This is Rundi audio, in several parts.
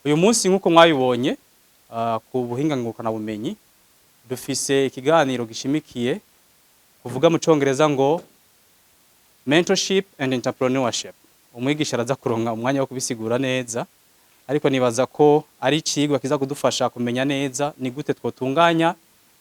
Uyu munsi, nk'uko mwabibonye ku buhinga ngurukanabumenyi, dufise ikiganiro gishimikiye kuvuga mu Congereza ngo mentorship and entrepreneurship. Umwigisha araza kuronka umwanya wo kubisigura neza, ariko nibaza ko ari icigwa kiza kudufasha kumenya neza ni gute twotunganya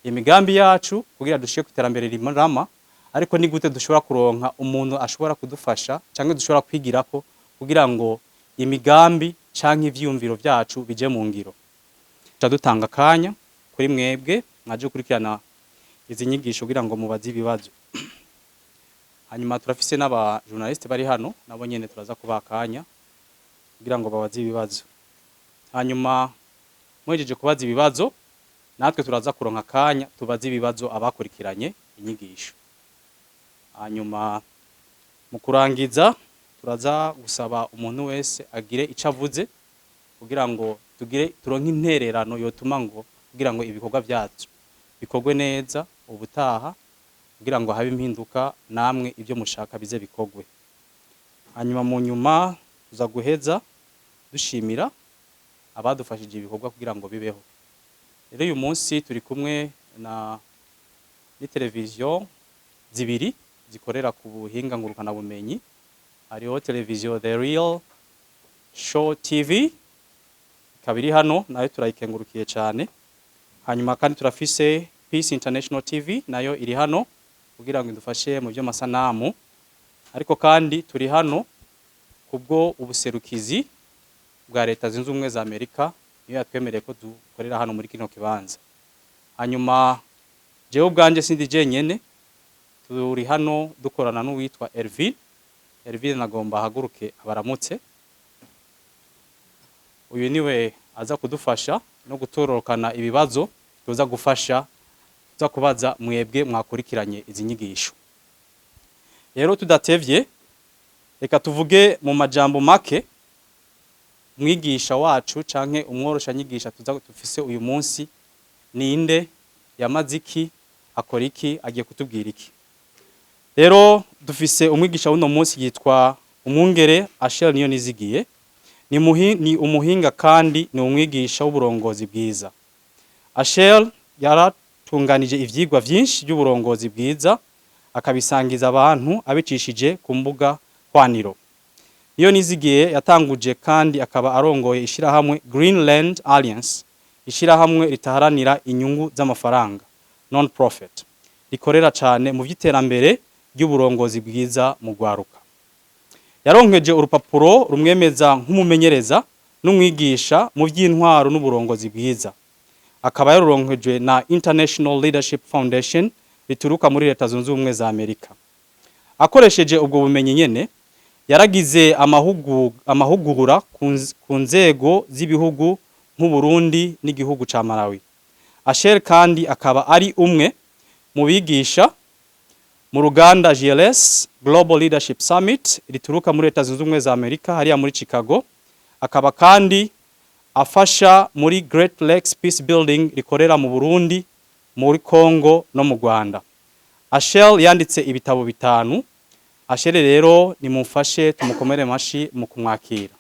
imigambi yacu kugira dushike ku iterambere rirama, ariko ni gute dushobora kuronka umuntu ashobora kudufasha canke dushobora kwigirako kugira ngo imigambi canke ivyiyumviro vyacu bije mu ngiro. Tuca dutanga akanya kuri mwebwe mwaje gukurikirana izi nyigisho kugira ngo mubaze ibibazo. Hanyuma turafise n'aba journaliste bari hano, nabo nyene turaza kubaha akanya kugira ngo babaze ibibazo. Hanyuma muhejeje kubaza ibibazo, natwe turaza kuronka akanya tubaze ibibazo abakurikiranye inyigisho. Hanyuma mu kurangiza turaza gusaba umuntu wese agire ico avuze kugira ngo tugire turonke intererano yotuma ngo kugira ngo ibikorwa vyacu bikorwe neza ubutaha, kugira ngo habe impinduka, namwe ibyo mushaka bize bikorwe. Hanyuma mu nyuma tuza guheza dushimira abadufashije ibikorwa kugira ngo bibeho. Rero uyu munsi turi kumwe na ni televiziyo zibiri zikorera ku buhinga ngurukanabumenyi. Hariho televiziyo The Real Show TV, ikaba iri hano, nayo turayikengurukiye cyane. Hanyuma kandi turafise Peace International TV, nayo iri hano kugira ngo idufashe mu by'amasanamu. Ariko kandi turi hano kubwo ubuserukizi bwa Leta Zunze Ubumwe za Amerika, niyo yatwemereye ko dukorera hano muri kino kibanza. Hanyuma jewe ubwanje sindi jenyene, turi hano dukorana n'uwitwa Elvin. Elvin nagomba ahaguruke abaramutse. Uyu niwe aza kudufasha no gutororokana ibibazo tuza gufasha, tuza kubaza mwebwe mwakurikiranye izi nyigisho. Rero tudatevye, reka tuvuge mu majambo make mwigisha wacu canke umworosha nyigisha tuza dufise uyu munsi ninde, yamaze iki, akora iki, agiye kutubwira iki. Rero dufise umwigisha w'uno munsi yitwa Umwungere Ashel Niyonizigiye. Ni umuhinga kandi ni umwigisha w'uburongozi bwiza. Ashel yaratunganije ivyigwa vyinshi by'uburongozi bwiza, akabisangiza abantu abicishije ku mbuga hwaniro. Niyonizigiye yatanguje kandi akaba arongoye ishirahamwe Greenland Alliance, ishirahamwe ritaharanira inyungu z'amafaranga, non profit, rikorera cyane mu by'iterambere ry'uburongozi bwiza mu rwaruka. Yaronkeje urupapuro rumwemeza nk'umumenyereza n'umwigisha mu by'intwaro n'uburongozi bwiza, akaba yaruronkejwe na International Leadership Foundation rituruka muri Leta Zunze Ubumwe za Amerika. Akoresheje ubwo bumenyi nyene, yaragize amahugura ku nzego z'ibihugu nk'u Burundi n'igihugu ca Malawi. Asher kandi akaba ari umwe mu bigisha mu ruganda GLS, Global Leadership Summit, rituruka muri Leta Zunze Ubumwe za Amerika hariya muri Chicago. Akaba kandi afasha muri Great Lakes Peace Building rikorera mu Burundi, muri Congo no mu Rwanda. Ashel yanditse ibitabo bitanu. Ashel rero nimumfashe tumukomere mashi mu kumwakira.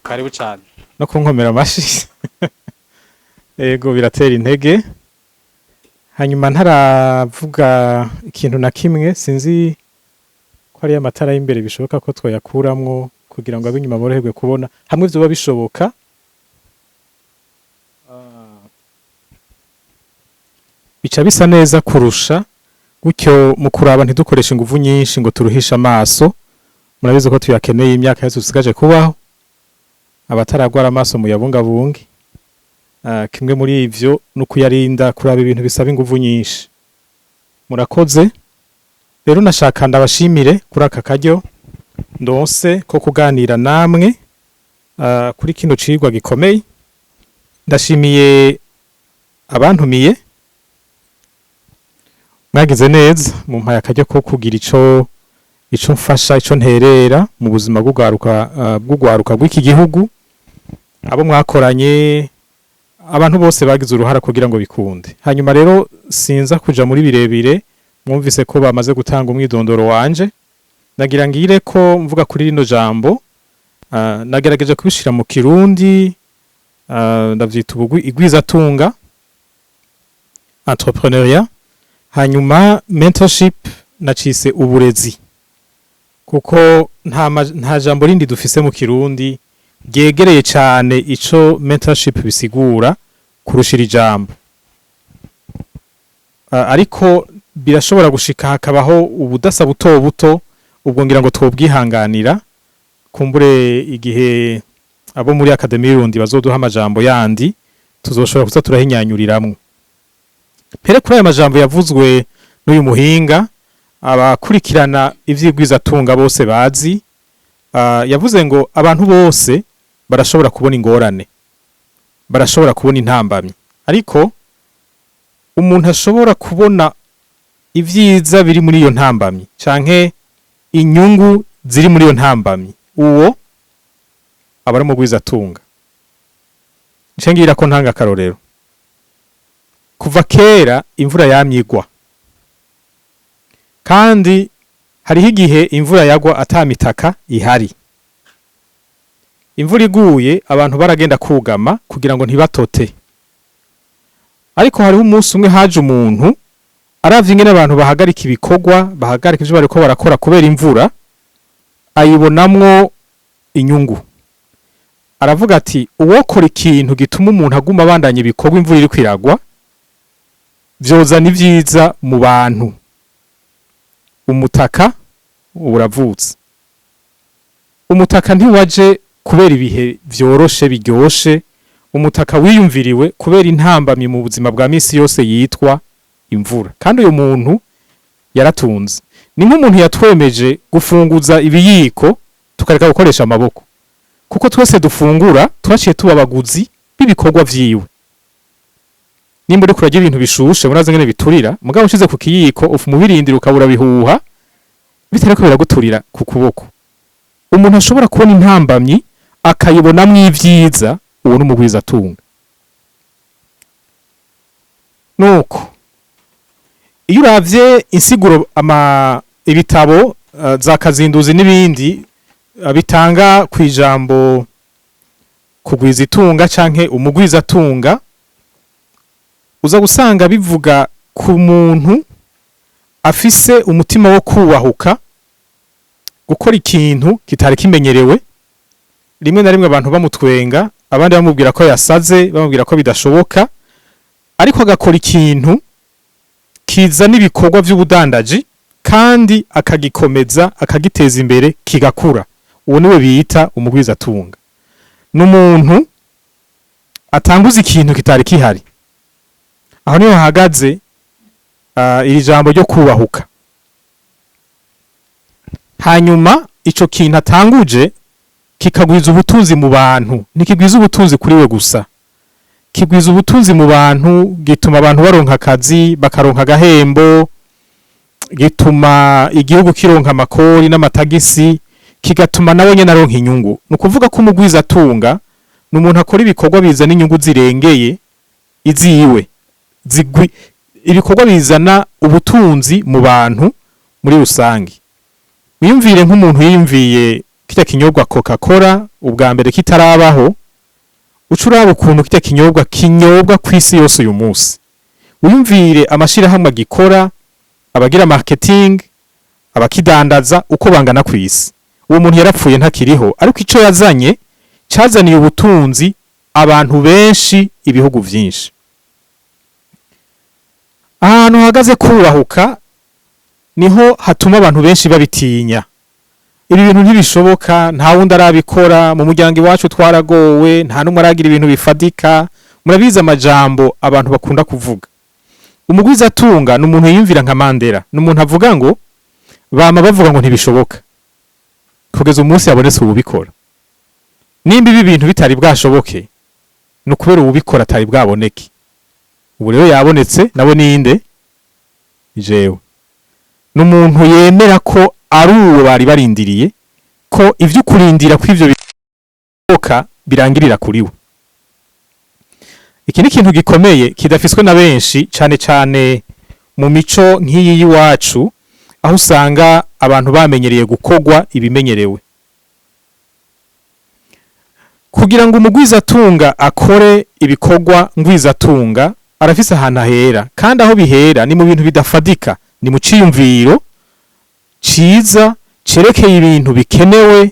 Karibu cyane. No kunkomera amashi, yego, biratera intege. Hanyuma ntaravuga ikintu na kimwe, sinzi ko ari amatara y'imbere bishoboka ko twoyakuramwo kugira ngo ab'inyuma boroherwe kubona, hamwe vyoba bishoboka. Bica bisa neza kurusha gutyo mu kuraba, ntidukoreshe inguvu nyinshi ngo turuhishe amaso. Murabizi ko tuyakeneye imyaka yose dusigaje kubaho. Abataragwara amaso muyabungabunge. Kimwe muri ivyo ni ukuyarinda kuraba ibintu bisaba inguvu nyinshi. Murakoze. Rero nashaka ndabashimire kuri aka karyo ndonse ko kuganira namwe kuri kino cigwa gikomeye. Ndashimiye abantumiye, mwagize neza mumpaye akaryo ko kugira ico mfasha, ico nterera mu buzima bw'ugwaruka bw'iki gihugu, abo mwakoranye, abantu bose bagize uruhara kugira ngo bikunde. Hanyuma rero sinza kuja muri birebire, mwumvise ko bamaze gutanga umwidondoro wanje. Nagira ngire ko mvuga kuri rino jambo. Nagerageje kubishira mu Kirundi, ndavyita ubugwi igwizatunga, entrepreneuriat. Hanyuma mentorship nacise uburezi, kuko nta jambo rindi dufise mu Kirundi ryegereye cane ico mentorship bisigura kurushira ijambo. Ariko birashobora gushika hakabaho ubudasa buto buto, ubwo ngira ngo twobwihanganira. Kumbure igihe abo muri Académie y'Urundi bazoduha amajambo yandi, tuzoshobora kuza turahinyanyuriramwo. Mpere kuri aya majambo yavuzwe n'uyu muhinga abakurikirana ivy'igwizatunga bose bazi. Yavuze ngo abantu bose barashobora kubona ingorane, barashobora kubona intambamyi, ariko umuntu ashobora kubona ivyiza biri muri iyo ntambamyi canke inyungu ziri muri iyo ntambamyi, uwo aba ari umugwizatunga. Nce ngira ko ntanga akarorero. Kuva kera imvura yamye igwa, kandi hariho igihe imvura yagwa ata mitaka ihari. Imvura iguye, abantu baragenda kugama kugira ngo ntibatote. Ariko hariho umunsi umwe haje umuntu aravye ingene abantu bahagarika ibikorwa, bahagarika ivyo bariko barakora kubera imvura, ayibonamwo inyungu. Aravuga ati: "Uwokora ikintu gituma umuntu aguma abandanya ibikorwa imvura iriko iragwa, vyozana ivyiza mu bantu." Umutaka uravutse. Umutaka ntiwaje kubera ibihe vyoroshe biryoshe. Umutaka wiyumviriwe kubera intambamyi mu buzima bwa misi yose yitwa imvura, kandi uyu muntu yaratunze. Ni nk'umuntu yatwemeje gufunguza ibiyiko tukareka gukoresha amaboko, kuko twese dufungura twaciye tuba abaguzi b'ibikorwa vyiwe. Nimba uriko urarya ibintu bishushe, murazi ngene biturira, mugabo ushize ku kiyiko ufu mubirindira ukabura bihuha bitariko biraguturira ku kuboko. Umuntu ashobora kubona intambamyi akayibonamwo ivyiza, uwo ni umugwizatunga. Nuko iyo uravye insiguro ama ibitabo za Kazinduzi n'ibindi bitanga kwijambo kugwiza itunga canke umugwizatunga, uza gusanga bivuga ku muntu afise umutima wo kubahuka gukora ikintu kitari kimenyerewe. Rimwe na rimwe abantu bamutwenga, abandi bamubwira ko yasaze, bamubwira ko bidashoboka, ariko agakora ikintu kizana ibikorwa vy'ubudandaji kandi akagikomeza, akagiteza imbere, kigakura. Uwo niwe bita umugwizatunga. Ni umuntu atanguza ikintu kitari kihari. Aho niho hahagaze iri jambo ryo kubahuka. Hanyuma ico kintu atanguje kikagwiza ubutunzi mu bantu, ntikigwiza ubutunzi kuri we gusa, kigwiza ubutunzi mu bantu, gituma abantu baronka akazi, bakaronka agahembo, gituma igihugu kironka amakori n'amatagisi, kigatuma nawe nyene aronka inyungu. Ni ukuvuga ko umugwizatunga ni umuntu akora ibikorwa bizana inyungu zirengeye iziwe, zigwi ibikorwa bizana ubutunzi mu bantu muri rusange. Wiyumvire nk'umuntu yiyumviye kirya kinyobwa Coca Cola ubwa mbere kitarabaho, uca uraba ukuntu kirya kinyobwa kinyobwa kw'isi yose uyu munsi. Wiyumvire amashirahamwe agikora, abagira marketing, abakidandaza, uko bangana kw'isi. Uwo muntu yarapfuye, ntakiriho, ariko ico yazanye cazaniye ubutunzi abantu benshi, ibihugu vyinshi. Ahantu hahagaze kubahuka niho hatuma abantu benshi babitinya. Ibi bintu ntibishoboka, nta wundi arabikora mu muryango iwacu, twaragowe, nta n'umwe aragira ibintu bifadika. Murabizi amajambo abantu bakunda kuvuga. Umugwizatunga ni umuntu yiyumvira nka Mandela, ni umuntu avuga ngo bama bavuga ngo ntibishoboka kugeza umunsi yabonetse uwubikora. Nimba ibi bintu bitari bwashoboke, ni ukubera uwubikora atari bwaboneke. Ubu rero yabonetse, nawe ninde? Jewe. Ni umuntu yemera ko ari uwo bari barindiriye, ko ivyo kurindira kw'ivyo bishoboka birangirira kuri we. Iki ni ikintu gikomeye kidafiswe na benshi, cane cane mu mico nk'iyi y'iwacu, aho usanga abantu bamenyereye gukorwa ibimenyerewe. Kugira ngo umugwizatunga akore ibikorwa ngwizatunga, arafise ahantu ahera, kandi aho bihera ni mu bintu bidafadika, ni mu ciyumviro ciza cerekeye ibintu bikenewe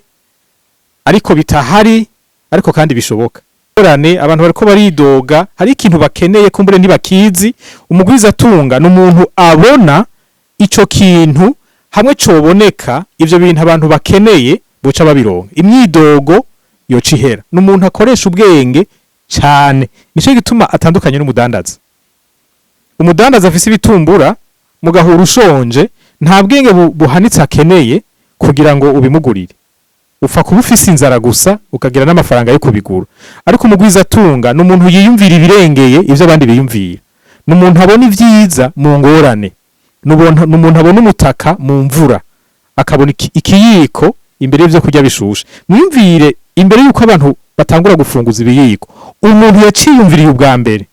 ariko bitahari, ariko kandi bishoboka. Ingorane, abantu bariko baridoga, hari ikintu bakeneye, kumbure ntibakizi. Umugwizatunga ni umuntu abona ico kintu hamwe coboneka, ivyo bintu abantu bakeneye boca babironka, imyidogo yoca ihera. Ni umuntu akoresha ubwenge cane, nico gituma atandukanye n'umudandaza. Umudandaza afise ibitumbura, mugahura ushonje, nta bwenge buhanitse akeneye kugira ngo ubimugurire. Upfa kuba ufise inzara gusa, ukagira n'amafaranga yo kubigura. Ariko umugwizatunga ni umuntu yiyumvira ibirengeye ivyo abandi biyumvira, ni umuntu abona ivyiza mu ngorane, ni umuntu abona umutaka mu mvura, akabona ikiyiko imbere y'ivyo kurya bishushe. Mwiyumvire, imbere y'uko abantu batangura gufunguza ibiyiko, umuntu yaciyumviriye ubwa mbere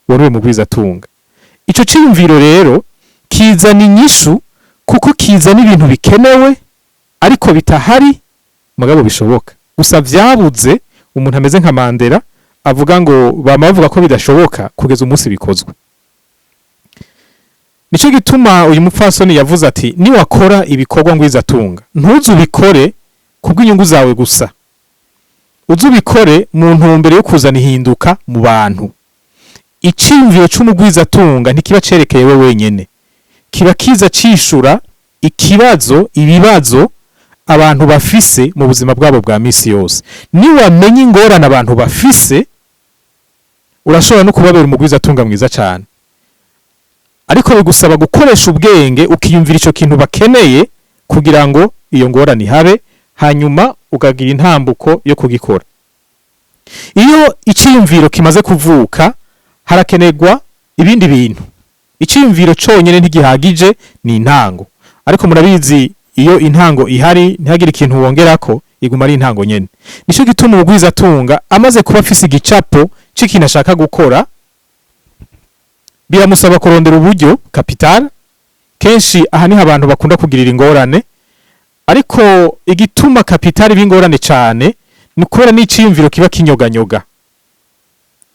wari uwo mugwizatunga. Ico ciyumviro rero kizana inyishu, kuko kizana ibintu bikenewe ariko bitahari, mugabo bishoboka. Gusa vyabuze umuntu ameze nka Mandela avuga ngo bama bavuga ko bidashoboka kugeza umunsi bikozwe. Nico gituma uyu mupfasoni yavuze ati: "Niwakora ibikorwa ngwizatunga, ntuze ubikore kubw'inyungu zawe gusa, uze ubikore mu ntumbero yo kuzana ihinduka mu bantu." Iciyumviro c'umugwizatunga ntikiba cerekeye we wenyene, kiba kiza cishura ikibazo, ibibazo abantu bafise mu buzima bwabo bwa misi yose. Niwamenya ingorane abantu bafise, urashobora no kubabera umugwizatunga mwiza cane, ariko bigusaba gukoresha ubwenge, ukiyumvira ico kintu bakeneye kugira ngo iyo ngorane ihabe, hanyuma ukagira intambuko yo kugikora. Iyo iciyumviro kimaze kuvuka, harakenerwa ibindi bintu. Iciyumviro conyene ntigihagije, ni intango. Ariko murabizi, iyo intango ihari ntihagire ikintu wongerako, iguma ari intango nyene. Nico gituma umugwizatunga amaze kuba afise igicapo c'ikintu ashaka gukora, biramusaba kurondera uburyo, capital. Kenshi aha niho abantu bakunda kugirira ingorane. Ariko igituma capital iba ingorane cane ni kubera n'iciyumviro kiba kinyoganyoga.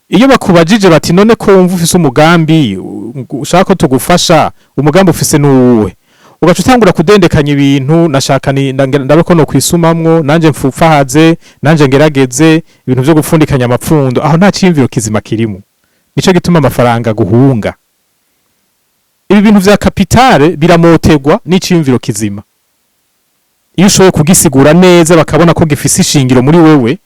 Iyo bakubajije bati: "None ko wumva ufise umugambi, ushaka ko tugufasha, umugambi ufise nuwuhe?" Ugaca utangura kudendekanya ibintu: "Nashaka ni ndabe ko no kwisumamwo, nanje mfupfahaze, nanje ngerageze ibintu vyo gupfundikanya amapfundo." Aho nta ciyumviro kizima kirimo. Nico gituma amafaranga guhunga. Ibi bintu vya capital biramotegwa n'iciyumviro kizima. Iyo ushoboye kugisigura neza, bakabona ko gifise ishingiro muri wewe,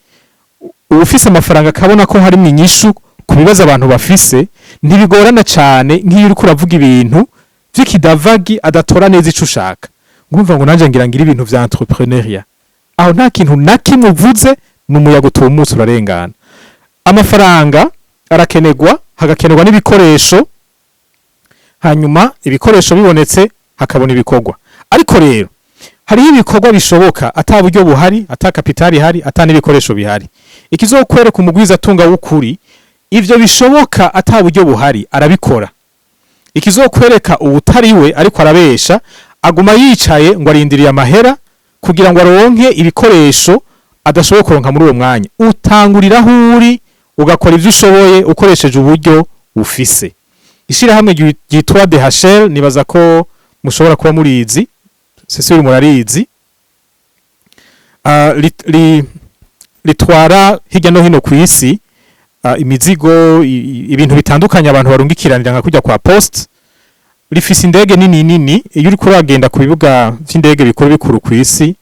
ufise amafaranga akabona ko harimwo inyishu ku bibazo abantu bafise, ntibigorana cane nk'iyo uriko uravuga ibintu vy'ikidavagi, adatora neza ico ushaka. Ngumva ngo nanje ngira ngira ibintu vya entrepreneuriat, aho nta kintu na kimwe uvuze, ni umuyaga utumutse urarengana. Amafaranga arakenerwa, hagakenerwa n'ibikoresho. Hanyuma ibikoresho bibonetse, hakabona ibikorwa. Ariko rero hariho ibikorwa bishoboka ata buryo buhari, ata capital ihari, ata n'ibikoresho bihari. Ikizokwereka umugwizatunga w'ukuri, ivyo bishoboka ata buryo buhari arabikora. Ikizokwereka uwutari we ariko arabesha, aguma yicaye ngo arindiriye amahera kugira ngo aronke ibikoresho adashoboye kuronka muri uwo mwanya. Utangurira aho uri, ugakora ivyo ushoboye ukoresheje uburyo ufise. Ishirahamwe ryitwa DHL, nibaza ko mushobora kuba murizi, Cecile murarizi, ritwara hirya no hino ku isi imizigo, ibintu bitandukanye abantu barungikiranira nka kujya kwa poste. Rifise indege nini nini. Iyo uriko uragenda ku bibuga vy'indege bikuru bikuru ku isi,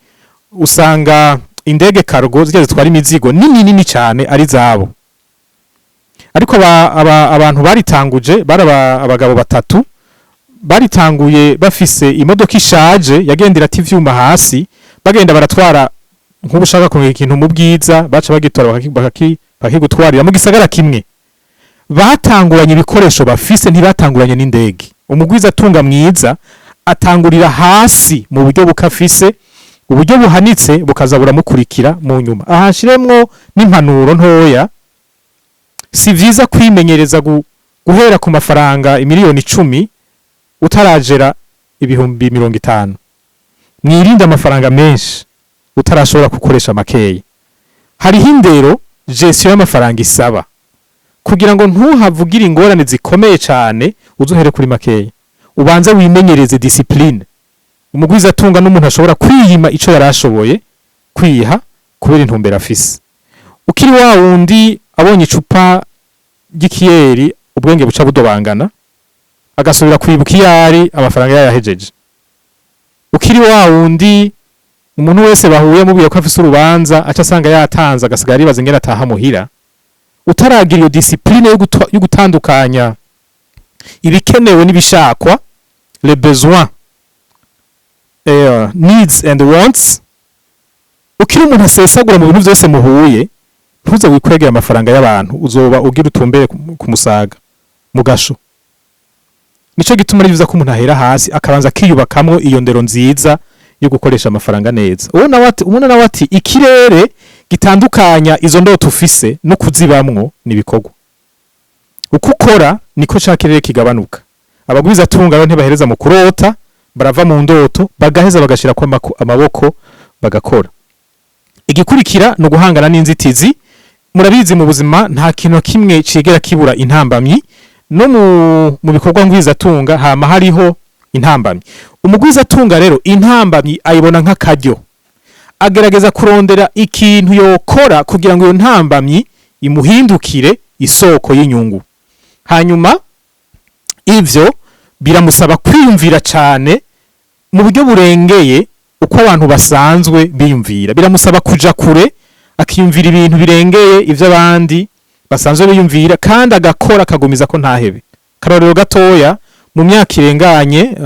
usanga indege cargo zirya zitwara imizigo nini nini cyane ari zabo. Ariko abantu baritanguje bari abagabo batatu baritanguye bafise imodoka ishaje yagendera ati ivyuma hasi, bagenda baratwara. Nk'ubu ushaka kurungika ikintu mu Bwiza, baca bagitora bakigutwarira mu gisagara kimwe. Batanguranye ibikoresho bafise, ntibatanguranye n'indege. Umugwiza atunga mwiza atangurira hasi mu buryo bukafise, uburyo buhanitse bukaza buramukurikira mu nyuma. Aha nshiremwo n'impanuro ntoya: si vyiza kwimenyereza guhera ku mafaranga 10 miliyoni utaragera 50,000. Mwirinde amafaranga menshi utarashobora gukoresha makeya. Hariho indero. Gestion y'amafaranga isaba kugira ngo ntuhavugire ingorane zikomeye cane, uzuhere kuri makeya, ubanze wimenyereze discipline. Umugwizatunga n'umuntu ashobora kwiyima ico yari ashoboye kwiha kubera intumbero afise. Ukiri wa wundi abonye icupa ry'ikiyeri ubwenge buca budobangana, agasubira kwibuka iyo ari amafaranga yayahejeje. Ukiri wa wundi umuntu wese bahuye mubwiye ko afise urubanza aca asanga yatanze, agasigara aribaza ingene ataha muhira. Utaragira iyo discipline yo gutandukanya ibikenewe n'ibishakwa, les besoins, needs and wants, ukiri umuntu asesagura mu bintu vyose muhuye, ntuze wikwegera amafaranga y'abantu, uzoba ugira utumbere ku musaga mu gasho. Nico gituma ari vyiza ko umuntu ahera hasi, akabanza akiyubakamwo iyo ndero nziza yo gukoresha amafaranga neza. Uwo nawe ati, umuntu nawe ati ikirere gitandukanya izo ndoto ufise no kuzibamwo nibikorwa. Uko ukora niko ca kirere kigabanuka. Abagwiza tunga rero ntibahereza mu kurota, barava mu ndoto bagaheza bagashirako amaboko bagakora. Igikurikira ni uguhangana n'inzitizi. Murabizi, mu buzima nta kintu kimwe cigera kibura intambamyi. No mu bikorwa ngwizatunga hama hariho intambamyi. Umugwizatunga rero intambamyi ayibona nk'akaryo, agerageza kurondera ikintu yokora kugira ngo iyo ntambamyi imuhindukire isoko y'inyungu. Hanyuma ivyo biramusaba kwiyumvira cane mu buryo burengeye uko abantu basanzwe biyumvira. Biramusaba kuja kure, akiyumvira ibintu birengeye ivyo abandi basanzwe biyumvira, kandi agakora akagumiza ko ntahebe. Karorero gatoya: mu myaka irenganye,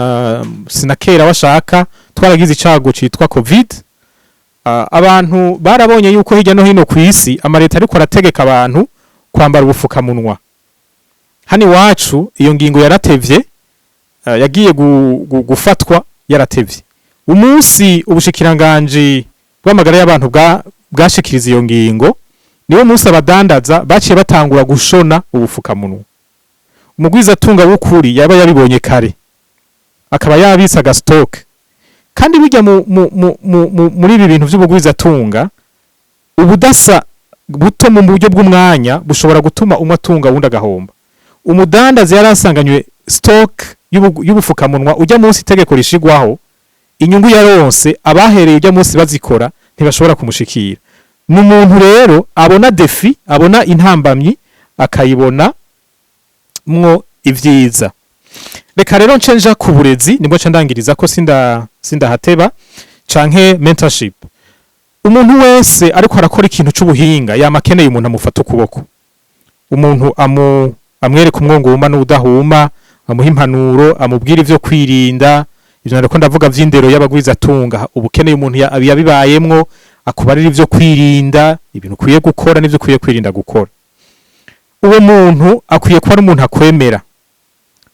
sinakera washaka, twaragize icago citwa COVID. Abantu barabonye yuko hirya no hino ku isi amaleta ariko arategeka abantu kwambara ubufukamunwa. Hano iwacu iyo ngingo yaratevye, yagiye gufatwa yaratevye. Umunsi ubushikiranganji bw'amagara y'abantu bwashikiriza iyo ngingo, niwo munsi abadandaza baciye batangura gushona ubufukamunwa. Umugwizatunga w'ukuri yaba yabibonye kare, akaba yabitse agastock. Kandi burya muri ibi bintu vy'ubugwizatunga, ubudasa buto mu buryo bw'umwanya bushobora gutuma umwe atunga uwundi agahomba. Umudandaza yari asanganywe stock y'ubufukamunwa ujya munsi itegeko rishigwaho, inyungu yaronse abahereye ujya munsi bazikora ntibashobora kumushikira. Ni umuntu rero abona défi, abona intambamyi akayibona mwo ivyiza. Reka rero nce nja ku burezi, nibwo nca ndangiriza ko sindahateba, canke mentorship. Umuntu wese ariko arakora ikintu c'ubuhinga yama akeneye umuntu amufata ukuboko, umuntu amwereka umwongo wuma n'udahuma, amuha impanuro, amubwira ivyo kwirinda. Ivyo nariko ndavuga vy'indero y'abagwizatunga, ubukeneye umuntu yabibayemwo akubarira ivyo kwirinda, ibintu ukwiye gukora n'ivyo ukwiye kwirinda gukora. Uwo muntu akwiye kuba ari umuntu akwemera,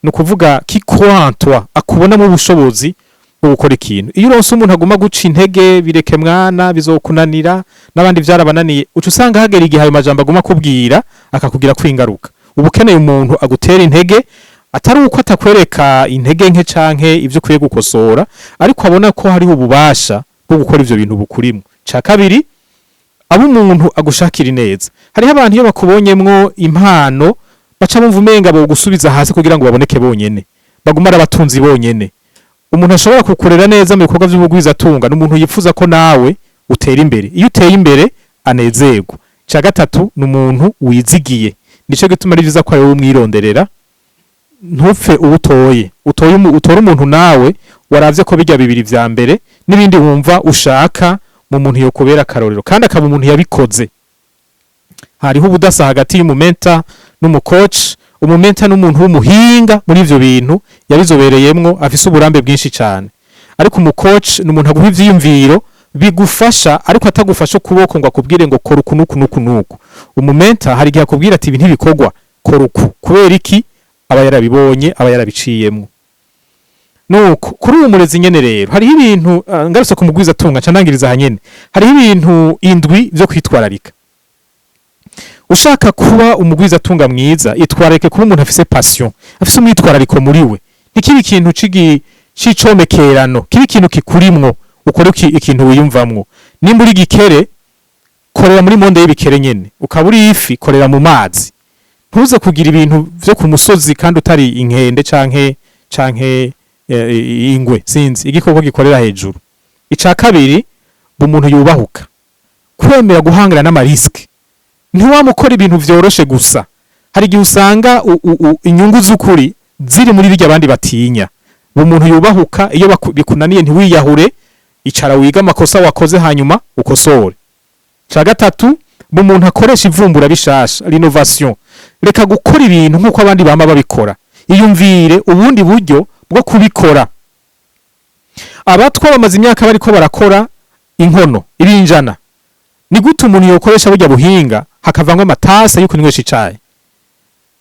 ni ukuvuga qui croit en toi, akubonamo ubushobozi bwo gukora ikintu. Iyo uronse umuntu aguma guca intege, "Bireke mwana, bizokunanira, n'abandi vyarabananiye", uca usanga hagera igihe ayo majambo aguma akubwira akakugira kwingaruka. Uba ukeneye umuntu agutera intege, atari uko atakwereka intege nke canke ivyo ukwiye gukosora, ariko abona ko hariho ububasha bwo gukora ivyo bintu bukurimwo. Ca kabiri, abo umuntu agushakira ineza. Hariho abantu iyo bakubonyemwo impano baca bumva umenga bogusubiza hasi kugira ngo baboneke bonyene, baguma ari abatunzi bonyene. Umuntu ashobora kukurera neza mu bikorwa vy'ubugwizatunga ni umuntu yifuza ko nawe utera imbere. Iyo uteye imbere anezerwa. Ca gatatu, ni umuntu wizigiye. Nico gituma ari vyiza ko ari wowe umwironderera, ntupfe uwutoye. Utoye utore umuntu nawe waravye ko bijya bibiri vya mbere n'ibindi wumva ushaka mu muntu yokubera akarorero, kandi akaba umuntu yabikoze. Hariho ubudasa hagati y'umumentor n'umucoach. Umumentor n'umuntu w'umuhinga muri ivyo bintu, yabizobereyemwo, afise uburambe bwinshi cane, ariko umucoach ni umuntu aguha ivyiyumviro bigufasha, ariko atagufasha ukuboko ngo akubwire ngo kora uku nuku nuku nuku. Umumentor hari igihe akubwira ati: "Ibi ntibikorwa, kora uku." Kubera iki? Aba yarabibonye, aba yarabiciyemwo. Nuko kuri uwo murezi nyene rero hariho ibintu, ngarutse ku mugwiza tunga nca ndangiriza aha nyene, hariho ibintu indwi vyo kwitwararika. Ushaka kuba umugwizatunga mwiza, itwararike kuba umuntu afise passion, afise umwitwarariko muri we. Ntikibe ikintu c'icomekerano, kibe ikintu kikurimwo, ukore ikintu wiyumvamwo. Nimba uri gikere, Korera muri monde y'ibikere nyene. Ukaba uri ifi, korera mu mazi. Ntuze kugira ibintu vyo ku musozi kandi utari inkende canke ingwe, sinzi igikoko gikorera hejuru. Ica kabiri, umuntu yubahuka kwemera guhangana n'ama risques. Ntiwamukora ibintu vyoroshe gusa. Hari igihe usanga inyungu z'ukuri ziri muri birya abandi batinya. Umuntu yubahuka, iyo bikunaniye ntiwiyahure, icara wiga amakosa wakoze, hanyuma ukosore. Ca gatatu, umuntu akoresha ivumbura bishasha, l'innovation. Reka gukora ibintu nk'uko abandi bama babikora, iyumvire ubundi buryo bwo kubikora. Abatwa bamaze imyaka bariko barakora inkono ibinjana. Ni gute umuntu yokoresha burya buhinga hakavangwa amatase yo kunywesha icayi?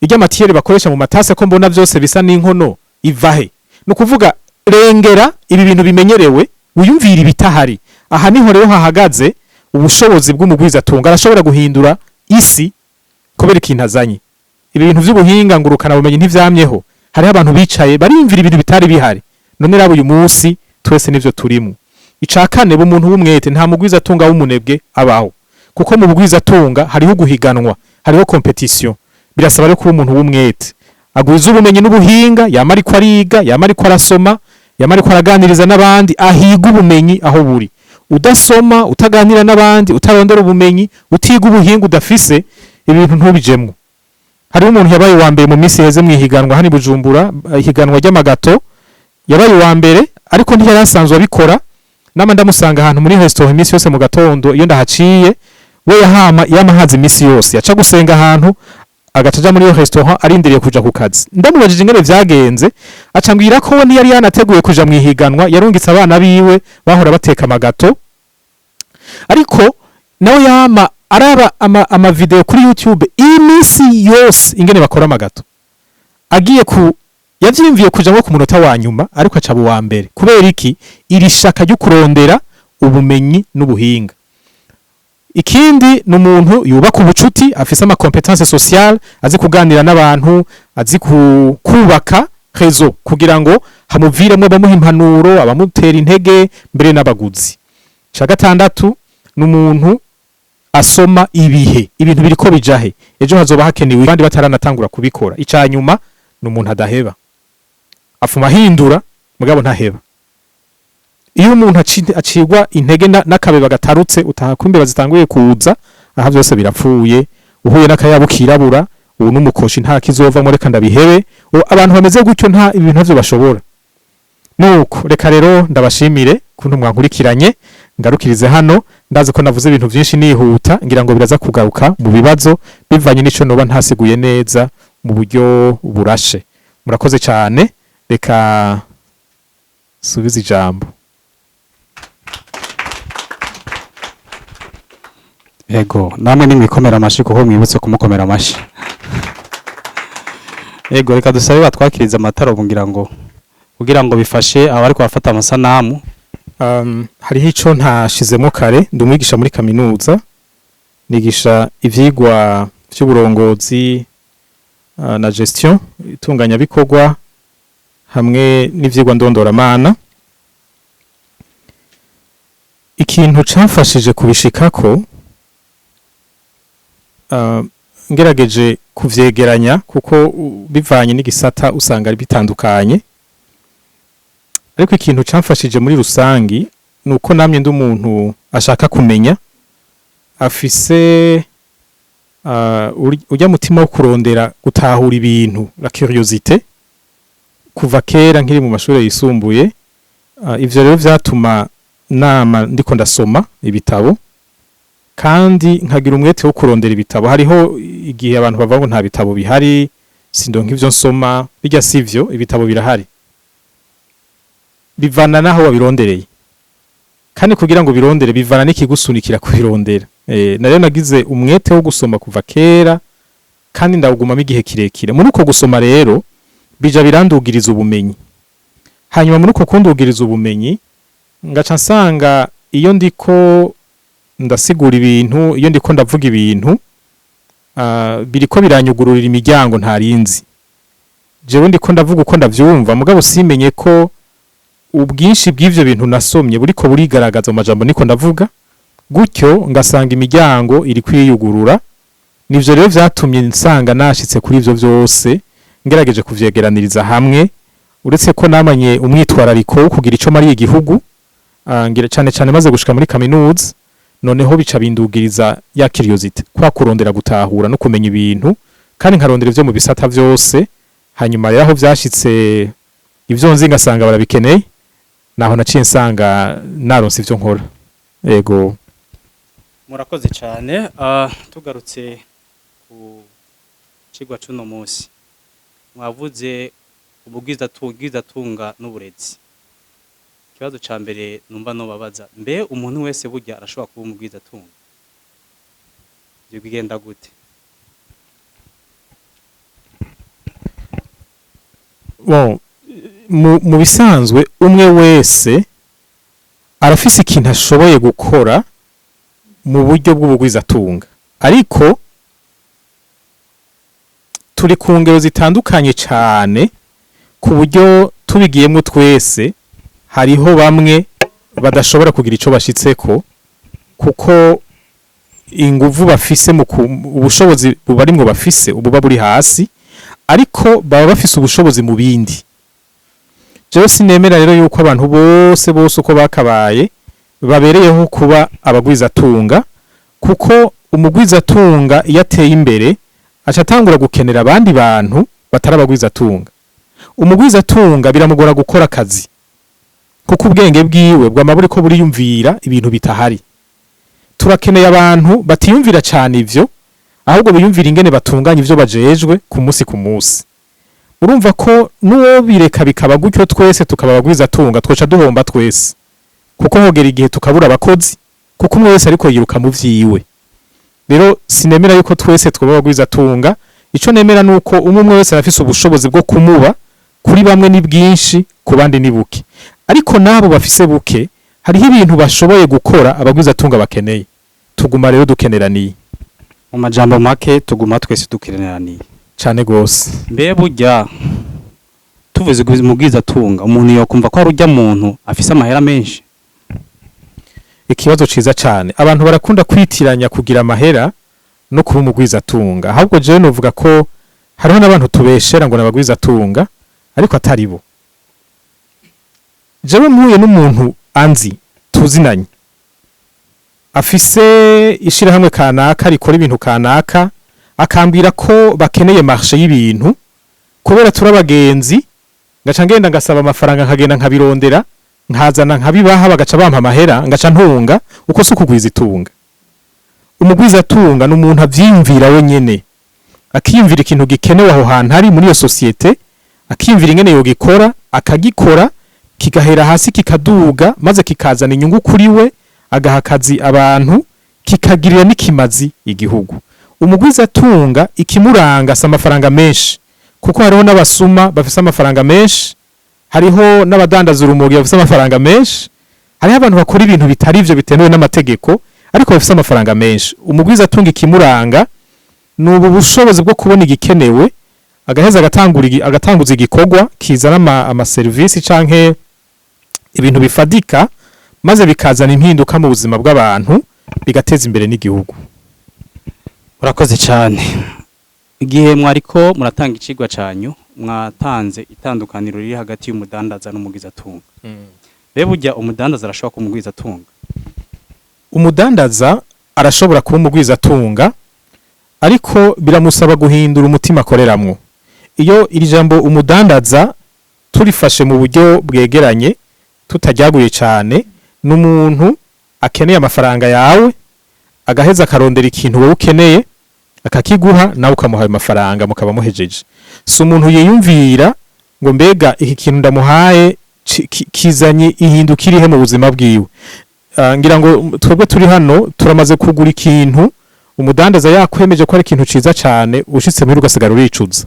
Irya matière bakoresha mu matase, ko mbona vyose bisa n'inkono, ivahe? Ni ukuvuga, rengera ibi bintu bimenyerewe, wiyumvire ibitahari. Aha niho rero hahagaze ubushobozi bw'umugwizatunga. Arashobora guhindura isi kubera ikintu azanye. Ibi bintu vy'ubuhinga ngurukana bumenyi ntivyamyeho. Hariho abantu bicaye bariyumvira ibintu bitari bihari. None rabo uyu munsi twese nivyo turimo. Ica kane, umuntu w'umwete. Nta mugwizatunga w'umunebwe abaho, kuko mu bugwizatunga hariho guhiganwa, hariho compétition. Birasaba rero kuba umuntu w'umwete, agwiza ubumenyi n'ubuhinga, yama ariko ariga, yama ariko arasoma, yama ariko araganiriza n'abandi, ahiga ubumenyi aho buri. Udasoma, utaganira n'abandi, utarondera ubumenyi, utiga ubuhinga udafise, ibintu ntubijemwo. Hariho umuntu yabaye uwa mbere mu minsi iheze mu ihiganwa hano i Bujumbura, ihiganwa ry'ama gâteaux. Yabaye uwa mbere, ariko ntiyari asanzwe abikora. Nama ndamusanga ahantu muri restaurant iminsi yose mu gatondo iyo ndahaciye. We yahama, yamahaza iminsi yose, yaca gusenga ahantu, agaca aja muri iyo restaurant arindiriye kuja ku kazi. Ndamubajije ingene vyagenze, aca ambwira ko we ntiyari yanateguye kuja mu ihiganwa, yarungitse abana biwe bahora bateka ama gâteaux, ariko nawe yama araba ama vidéo kuri YouTube iminsi yose ingene bakora ama gâteaux. Agiye ku yavyiyumviye kujamwo ku munota wa nyuma, ariko aca uwa mbere. Kubera iki? Iri shaka ryo kurondera ubumenyi n'ubuhinga. Ikindi, ni umuntu yubaka ubucuti, afise ama compétences sociales, azi kuganira n'abantu, azi kubaka réseau kugira ngo hamuviremwo abamuha impanuro, abamutera intege, mbere n'abaguzi. Ca gatandatu, ni umuntu asoma ibihe, ibintu biriko bijahe, ejo hazoba hakenewe, abandi bataranatangura kubikora. Ica nyuma, ni umuntu adaheba, afuma ahindura mugabo ntaheba. Iyo umuntu acigwa intege n'akabeba gatarutse, utaha kumbeba zitanguye kuza, aha vyose birapfuye. Uhuye n'akayabu kirabura, ubu n'umukoshi, nta kizovamwo, reka ndabihebe. Abantu bameze gutyo nta ibintu ntavyo bashobora. Nuko reka rero ndabashimire kuntu mwankurikiranye. Ngarukirize hano. Ndazi ko navuze ibintu vyinshi nihuta, ngira ngo biraza kugaruka mu bibazo bivanye n'ico noba ntasiguye neza mu buryo burashe. Murakoze cyane. Reka subize ijambo. Ego, namwe nimwikomera amashi kuko mwibutse kumukomera amashi. Ego, reka dusabe batwakiriza amatara kugira ngo bifashe abariko bafata amasanamu. Hariho ico ntashizemo kare. Ndi umwigisha muri kaminuza, nigisha ivyigwa vy'uburongozi na gestion, itunganyabikorwa, hamwe n'ivyigwa ndondoramana. Ikintu camfashije kubishikako, ngerageje kuvyegeranya, kuko bivanye n'igisata usanga ari bitandukanye, ariko ikintu camfashije muri rusangi nuko namye ndi umuntu ashaka kumenya, afise urya mutima wo kurondera gutahura ibintu, la curiosité, kuva kera nkiri mu mashuri yisumbuye. Ivyo rero vyatuma nama ndiko ndasoma ibitabo kandi nkagira umwete wo kurondera ibitabo. Hariho igihe abantu bavuga ngo nta bitabo bihari, sindonka ivyo nsoma. Bijya sivyo, ibitabo birahari, bivana naho wabirondereye. Kandi kugira ngo birondere bivana n'ikigusunikira kubirondera. Nayo nagize umwete wo gusoma kuva kera kandi ndawugumamo igihe kirekire. Muri uko gusoma rero bija birandugiriza ubumenyi. Hanyuma muri uko kundugiriza ubumenyi, ngaca nsanga iyo ndiko ndasigura ibintu, iyo ndiko ndavuga ibintu, biriko biranyugururira imiryango ntarinzi. Jewe ndiko ndavuga uko ndavyumva, mugabo simenye ko ubwinshi bw'ivyo bintu nasomye buriko burigaragaza mu majambo niko ndavuga. Gutyo ngasanga imiryango iri kwiyugurura. Nivyo rero vyatumye nsanga nashitse kuri ivyo vyose, ngerageje kuvyegeraniriza hamwe. Uretse ko namanye umwitwarariko wo kugira ico mariye igihugu, ngira cane cane maze gushika muri kaminuza, noneho bica bindugiriza ya curiosité, kwa kurondera gutahura no kumenya ibintu, kandi nkarondera ivyo mu bisata vyose. Hanyuma rero aho vyashitse, ivyo nzi ngasanga barabikeneye, naho naciye nsanga naronse ivyo nkora. Ego. Murakoze cyane. Tugarutse ku cigwa c'uno munsi, mwavuze ubugwizatunga n'uburezi. Ikibazo ca mbere numva nobabaza: mbe umuntu wese burya arashobora kuba umugwizatunga? Ivyo bigenda gute? Bon, mu bisanzwe umwe wese arafise ikintu ashoboye gukora mu buryo bw'ubugwizatunga, ariko turi ku ngero zitandukanye cane, ku buryo tubigiyemwo twese hariho bamwe badashobora kugira ico bashitseko, kuko inguvu bafise mu ubushobozi bubarimwo bafise ububa buri hasi, ariko baba bafise ubushobozi mu bindi. Jewe sinemera rero yuko abantu bose bose uko bakabaye babereyeho kuba abagwizatunga, kuko umugwizatunga iyo ateye imbere aca atangura gukenera abandi bantu batari abagwizatunga. Umugwizatunga biramugora gukora akazi, kuko ubwenge bwiwe bwama buriko buriyumvira ibintu bitahari. Turakeneye abantu batiyumvira cane ivyo, ahubwo biyumvira ingene batunganya ivyo bajejwe ku munsi ku munsi. Urumva ko n'uwo bireka bikaba gutyo, twese tukaba abagwizatunga, twoca duhomba twese, kuko hogera igihe tukabura abakozi, kuko umwe wese ariko yiruka mu vyiwe. Rero sinemera yuko twese twoba abagwizatunga. Ico nemera nuko umwe umwe wese arafise ubushobozi bwo kumuba. Kuri bamwe ni bwinshi, ku bandi ni buke, ariko nabo bafise buke hariho ibintu bashoboye gukora abagwizatunga bakeneye. Tuguma rero dukeneraniye. Mu majambo make, tuguma twese dukeneraniye. Cane gose. Mbe burya tuvuze mugwizatunga, umuntu yokumva ko ari urya muntu afise amahera menshi? Ikibazo ciza cane. Abantu barakunda kwitiranya kugira amahera no kuba umugwizatunga. Ahubwo jewe novuga ko hariho n'abantu tubeshera ngo nabagwizatunga ariko atari bo. Jewe mpuye n'umuntu anzi, tuzinanye, afise ishirahamwe kanaka rikora ibintu kanaka, akambwira ko bakeneye marché y'ibintu, kubera turi abagenzi ngaca ngenda ngasaba amafaranga, nkagenda nkabirondera, nkazana nkabibaha, bagaca bampa amahera, ngaca ntunga, uko si ukugwiza itunga. Umugwizatunga ni umuntu avyiyumvira wenyene, akiyumvira ikintu gikenewe aho hantu ari muri iyo société, akiyumvira ingene yogikora, akagikora, kigahera hasi kikaduga, maze kikazana inyungu kuri we, agaha akazi abantu, kikagirira n'ikimazi igihugu. Umugwizatunga ikimuranga si amafaranga menshi, kuko hariho n'abasuma bafise amafaranga menshi, hariho n'abadandaza urumogi bafise amafaranga menshi, hariho abantu bakora ibintu bitari ivyo bitemewe n'amategeko ariko bafise amafaranga menshi. Umugwizatunga ikimuranga ni ubu bushobozi bwo kubona igikenewe, agaheza agatanguza igikorwa kizana amaserivisi canke ibintu bifadika, maze bikazana impinduka mu buzima bw'abantu, bigateza imbere n'igihugu. Urakoze cyane. Igihe mwariko muratanga icigwa canyu, mwatanze itandukaniro riri hagati y'umudandaza n'umugwizatunga. Mbe burya umudandaza arashobora kuba umugwizatunga? Umudandaza arashobora kuba umugwizatunga, ariko biramusaba guhindura umutima akoreramwo. Iyo iri jambo umudandaza turifashe mu buryo bwegeranye, tutaryaguye cane, ni umuntu akeneye amafaranga yawe, agaheza akarondera ikintu wowe ukeneye, akakiguha, nawe ukamuha ayo mafaranga, mukaba muhejeje. Si umuntu yiyumvira ngo mbega iki kintu ndamuhaye kizanye ihinduka irihe mu buzima bwiwe. Ngira ngo twebwe turi hano turamaze kugura ikintu umudandaza yakwemeje ko ari ikintu ciza cane, ushitse muhira ugasigara uricuza.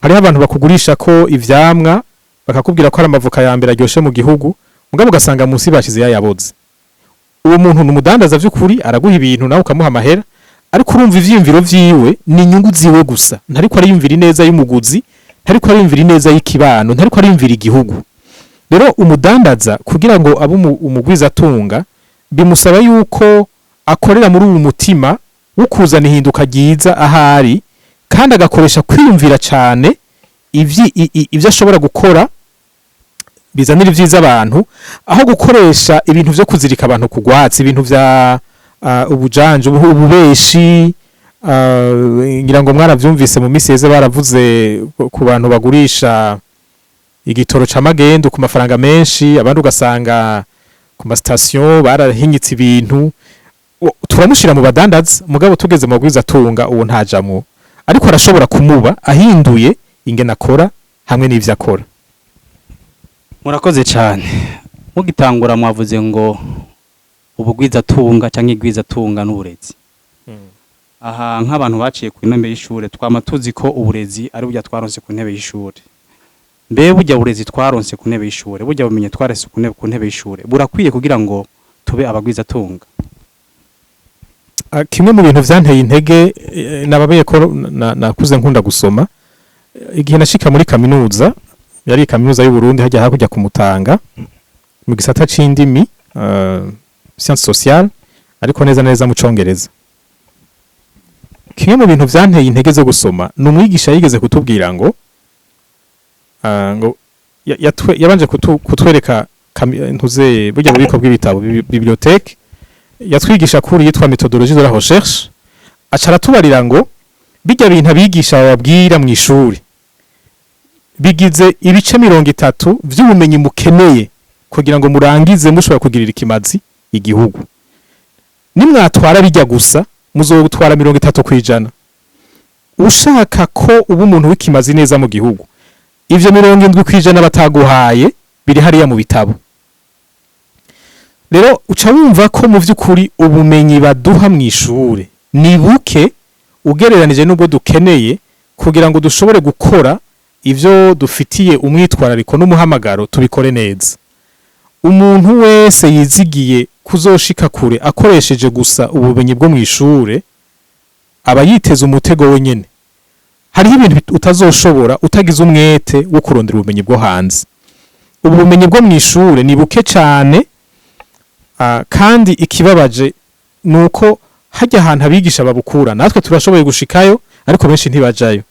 Hariho abantu bakugurisha ko ivyamwa, bakakubwira ko ari amavoka ya mbere aryoshe mu gihugu, mugabo ugasanga munsi bashize yayaboze. Uwo muntu ni umudandaza vy'ukuri, araguha ibintu nawe ukamuha amahera, ariko urumva ivyiyumviro vyiwe ni inyungu ziwe gusa, ntariko ariyumvira ineza y'umuguzi, ntariko ariyumvira ineza y'ikibano, ntariko ariyumvira igihugu. Rero umudandaza kugira ngo abe umugwizatunga Bimusaba yuko akorera muri uwu mutima wo kuzana ihinduka ryiza ahari, kandi agakoresha kwiyumvira cane ivyo ashobora gukora bizanira ivyiza abantu, aho gukoresha ibintu vyo kuzirika abantu ku rwatsi, ibintu vya ubujanja, ububeshi. Ngira ngo mwaravyumvise mu misi yeze, baravuze ku bantu bagurisha igitoro ca magendu ku mafaranga menshi, abandi ugasanga ku ma station barahinyitse ibintu. Turamushira mu badandaza, mugabo tugeze mu bagwizatunga uwo ntajamwo, ariko arashobora kumuba ahinduye ingene akora hamwe n'ivyo akora. Murakoze cyane. Mugitangura mwavuze ngo ubugwizatunga cyangwa igwizatunga n'uburezi. Aha nk'abantu baciye ku ntebe y'ishure, twama tuzi ko uburezi ari burya twaronse ku ntebe y'ishure. Mbe burya burezi twaronse ku ntebe y'ishure, burya bumenye twaronse ku ntebe y'ishure, burakwiye kugira ngo tube abagwizatunga? Ah, kimwe mu bintu vyanteye intege, nababeye ko nakuze nkunda gusoma. Igihe nashika muri kaminuza, yari kaminuza y'u Burundi hajya hakurya ku Mutanga, mu gisata c'indimi, sciences sociales, ariko neza neza mu Congereza. Kimwe mu bintu vyanteye intege zo gusoma ni umwigisha yigeze kutubwira ngo ngo yabanje kutwereka ntuze burya bubiko bw'ibitabo, bibliothèque. Yatwigisha kuri yitwa méthodologie de la recherche, aca aratubarira ngo bijya bintu abigisha bababwira mu ishuri bigize ibice 30 vy'ubumenyi mukeneye kugira ngo murangize mushobora kugirira ikimazi igihugu. Nimwatwara bijya gusa, muzogutwara 30%. Ushaka ko uba umuntu w'ikimazi neza mu gihugu, ivyo 70% bataguhaye biri hariya mu bitabo. Rero uca wumva ko mu vy'ukuri ubumenyi baduha mu ishure ni buke ugereranije n'ubwo dukeneye kugira ngo dushobore gukora ivyo dufitiye umwitwarariko n'umuhamagaro, tubikore neza. Umuntu wese yizigiye kuzoshika kure akoresheje gusa ubumenyi bwo mu ishure aba yiteze umutego wenyene. Hariho ibintu utazoshobora utagize umwete wo kurondera ubumenyi bwo hanze. Ubu bumenyi bwo mu ishure ni buke cane. Kandi ikibabaje nuko hajya ahantu abigisha babukura, natwe turashoboye gushikayo, ariko benshi ntibajayo.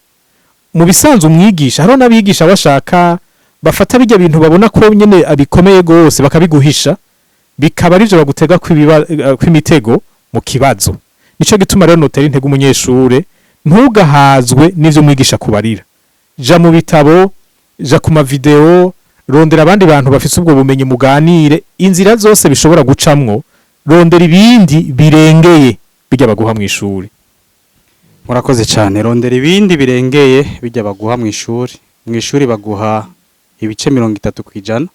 Mu bisanzwe umwigisha, hariho n'abigisha bashaka bafata bijya bintu babona ko nyene abikomeye gose bakabiguhisha, bikaba arivyo bagutega kw'imitego mu kibazo. Nico gituma rero notera intege umunyeshure: ntugahazwe n'ivyo umwigisha kubarira. Ja mu bitabo, ja ku ma vidéo, rondera abandi bantu bafise ubwo bumenyi muganire. Inzira zose bishobora gucamwo, rondera ibindi birengeye bijya baguha mu ishuri. Murakoze cyane. Rondera ibindi birengeye bijya baguha mu ishuri. Mu ishuri baguha ibice 30%,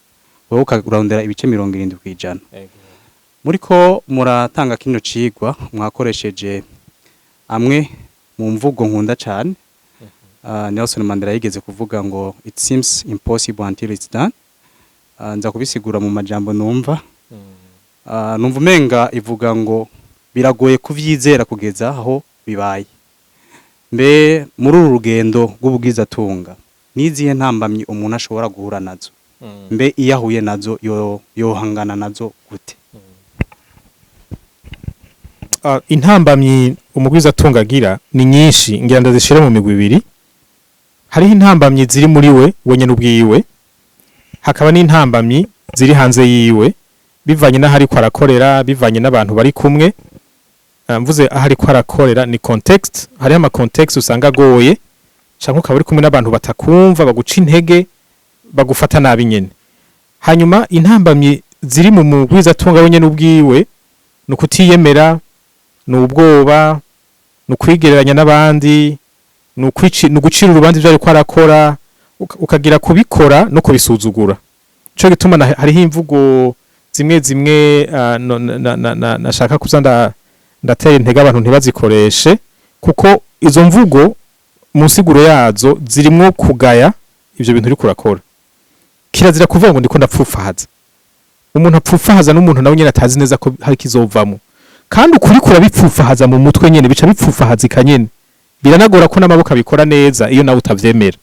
wowe ukarondera ibice 70%. Muriko muratanga kino cigwa, mwakoresheje amwe mu mvugo nkunda cyane. Nelson Mandela yigeze kuvuga ngo "It seems impossible until it's done." Nza kubisigura mu majambo numva. Numva umenga ivuga ngo biragoye kuvyizera kugeza aho bibaye. Mbe muri uru rugendo rw'ubugwizatunga, nizihe ntambamyi umuntu ashobora guhura nazo? Mbe iyo ahuye nazo, yohangana nazo gute? Intambamyi umugwizatunga agira ni nyinshi, ngira ndazishira mu migwi ibiri. Hariho intambamyi ziri muri we wenyene ubwiwe, hakaba n'intambamyi ziri hanze yiwe, bivanye n'aho ariko arakorera, bivanye n'abantu bari kumwe. Mvuze aho ariko arakorera ni contexte. Hariho ama contexte usanga agoye, canke ukaba uri kumwe n'abantu batakumva, baguca intege, bagufata nabi nyene. Hanyuma intambamyi ziri mu mugwizatunga wenyene ubwiwe ni ukutiyemera, ni ubwoba, ni ukwigereranya n'abandi, ni ugucira urubanza ivyo ariko arakora, ukagira kubikora no kubisuzugura. Ico gituma hariho imvugo zimwe zimwe no, nashaka kuza ndatera intege abantu ntibazikoreshe, kuko izo mvugo mu nsiguro yazo zirimwo kugaya ivyo bintu uriko urakora. Kirazira kuvuga ngo ndiko ndapfufahaza. Umuntu apfufahaza n'umuntu nawe nyene atazi neza ko hari kizovamo, kandi ukuri kurabipfufahaza mu mutwe nyene, bica bipfufahazika nyene, biranagora ko n'amaboko abikora neza iyo nawe utavyemera.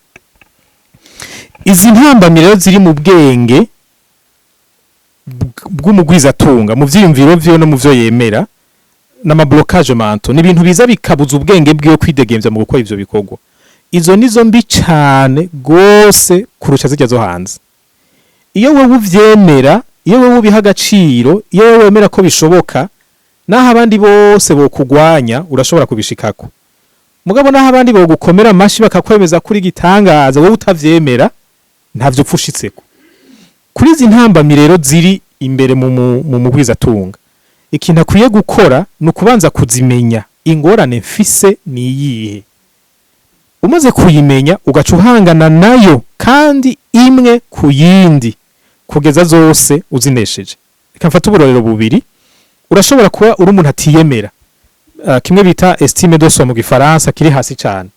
Izi ntambamyi rero ziri mu bwenge. bw'umugwizatunga mu vyiyumviro vyiwe no mu vyo yemera, n'ama blocages mentaux, ni ibintu biza bikabuza ubwenge bwiwe kwidegemvya mu gukora ivyo bikorwa. Izo nizo mbi cane gose kurusha zirya zo hanze. Iyo wewe uvyemera, iyo wewe ubiha agaciro, iyo wewe wemera ko bishoboka, naho abandi bose bokugwanya, urashobora kubishikako. Mugabo naho abandi bogukomera amashi bakakwemeza kuri gitangaza, wowe utavyemera, ntavyo upfa ushitseko. Kuri izi ntambamyi rero ziri imbere mu mugwizatunga, ikintu akwiye gukora ni ukubanza kuzimenya: ingorane mfise ni iyihe? Umaze kuyimenya, ugaca uhangana nayo, kandi imwe ku yindi, kugeza zose uzinesheje. Reka mfate uburorero bubiri. Urashobora kuba uri umuntu atiyemera, kimwe bita estime de soi mu gifaransa, kiri hasi cyane.